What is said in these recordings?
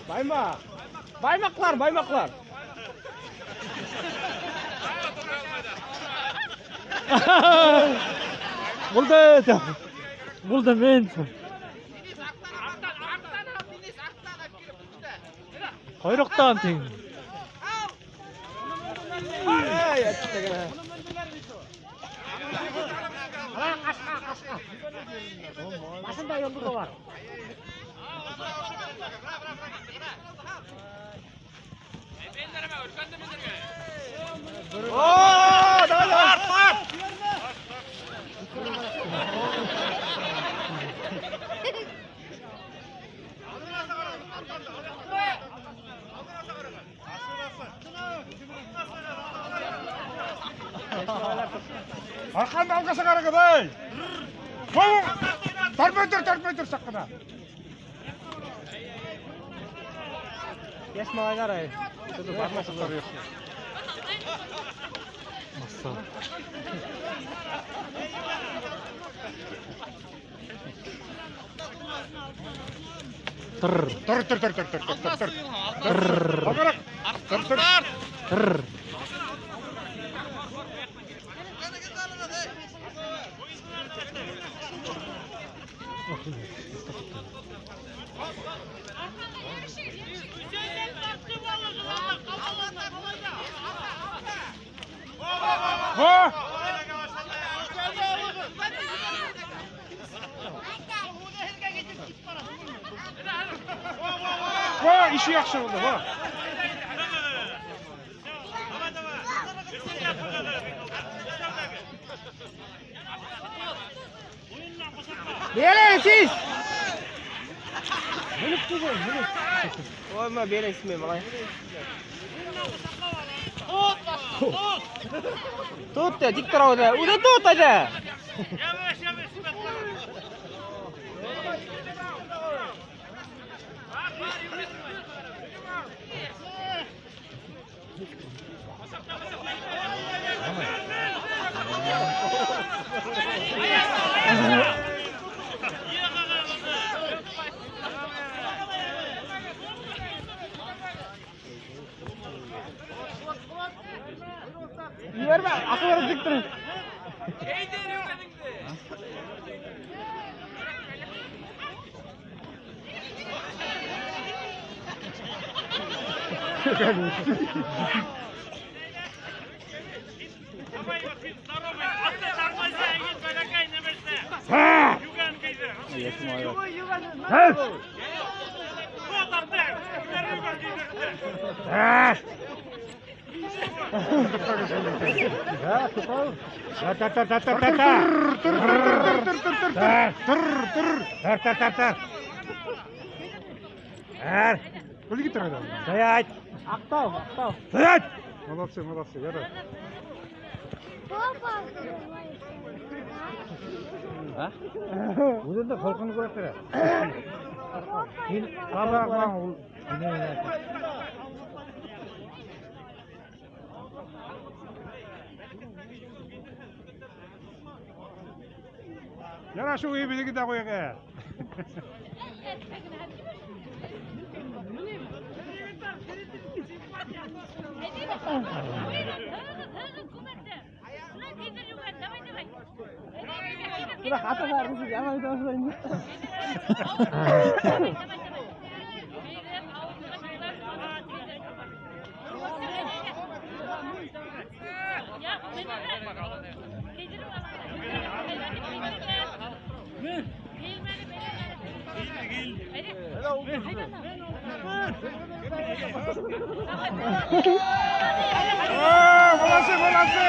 Baymak. Baymaklar, baymaklar. Булды. Булды мен. Ҡойроҡтан тиң. Эй, әттәгенә. Башында йондоҙо бар. О, давай, давай. Арҡанды алға сығарығыҙ, эй! Тартмай тор, тартмай тор саҡ ҡына. Йәш малайҙар ай. Масса. Тыр, Тор, тор, тор, тор, тор, тор, тор. тыр, Алғараҡ. Тор, тор. тыр. Во! Во, ише яҡшы булды, во. Бәрегеҙ сис. Ой, ма бәресме малай. Тот та, тик тора үҙе. Үҙе тот әйҙә. Ебәрмә, аҡыллы тик тор. Тар, тар, тар, тар, тар, тар. Тор, тор, тор, тор, тор, тор. Тор, тор. Тар, тар, тар, тар. Тар. Көлгә тора. Стоять! Аҡтау, аҡтау. Стоять! Молодцы, молодцы, ярай. Папа. Үҙен дә холҡон күрә тора. Һин ҡабаҡ ул. Ярай, шул өйөбеҙҙеке дә ҡуйығыҙ. Бына хата бар, яман итә О, молодцы, молодцы!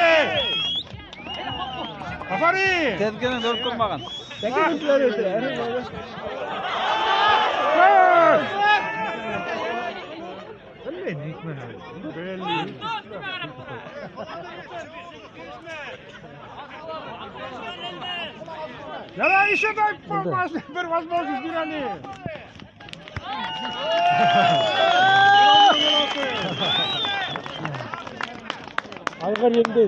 Афарин! Тәҙгенен өрөп ҡуймаған. Блин. Ярай, еще дай бер возможность бир әле. Айғыр еңде.